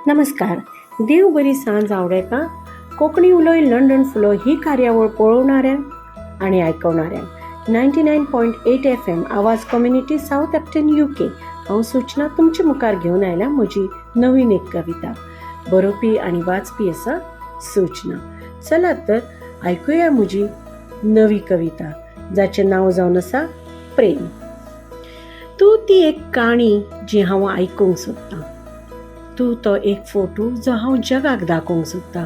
नमस्कार, देव बरी सांज आवडेका. कोंकणी उलोय लंडन फुलो ही कार्यावळ पळोवणाऱ्यांक आनी आयकवणाऱ्यांक 99.8 FM, आवाज कम्युनिटी, सावथहॅम्प्टन, UK. हांव सूचना तुमचे मुखार घेवन आयल्या म्हजी नवीन एक कविता. बरोवपी आनी वाचपी आसा सूचना. चलात तर आयकुया म्हजी नवी कविता, जाचें नांव जावन आसा प्रेम. तूं ती एक काणी जी हांव आयकूंक सोदतां. तूं तो एक फोटो जो हांव जगाक दाखोवंक सोदतां.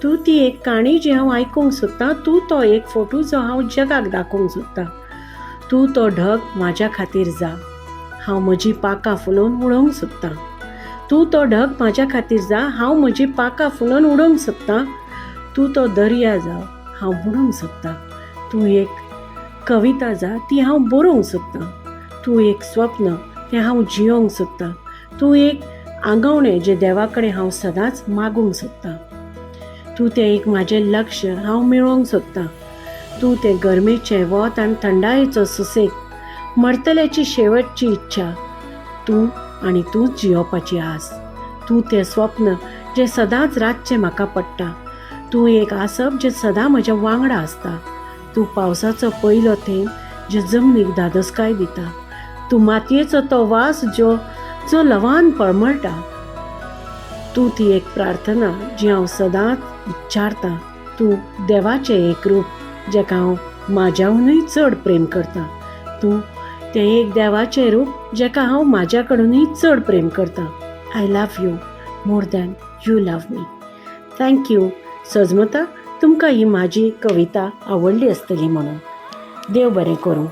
तूं ती एक काणी जी हांव आयकूंक सोदतां. तूं तो एक फोटो जो हांव जगाक दाखोवंक सोदतां. तूं तो ढग म्हाज्या खातीर जा, हांव म्हजी पाखां फुलोवन उडोवंक सोदतां. तूं तो ढग म्हाज्या खातीर जा, हांव म्हजी पाखां फुलोवन उडोवंक सोदतां. तूं तो दर्या जा, हांव बुडोवंक सोदतां. तूं एक कविता जा, ती हांव बरोवंक सोदतां. तूं एक स्वप्न, तें हांव जियोंक सोदतां. तूं एक आंगवणें जें देवा कडेन हांव सदांच मागूंक सोदतां. तूं तें एक म्हाजें लक्ष हांव मेळोवंक सोदतां. तूं तें गरमेचें वत आनी थंडायेचो सुसेग, मरतल्याची शेवटची इच्छा, तूं आनी तूंच जियोवपाची आस. तूं तें स्वप्न जें सदांच रातचें म्हाका पडटा. तूं एक आसप जें सदां म्हज्या वांगडा आसता. तूं पावसाचो पयलो थेंब जे जमनीक धादोसकाय दिता. तूं मातयेचो तो वास जो जो लवान परमळटा. तूं ती एक प्रार्थना जी हांव सदांच उच्चारतां. तूं देवाचें एक रूप जेका हांव म्हाज्याहुनूय चड प्रेम करतां. तूं तें एक देवाचें रूप जेका हांव म्हाज्या कडूनय चड प्रेम करतां. I love you more than you love me. Thank you. सजमता तुमकां ही म्हाजी कविता आवडली आसतली म्हणून. देव बरें करूं.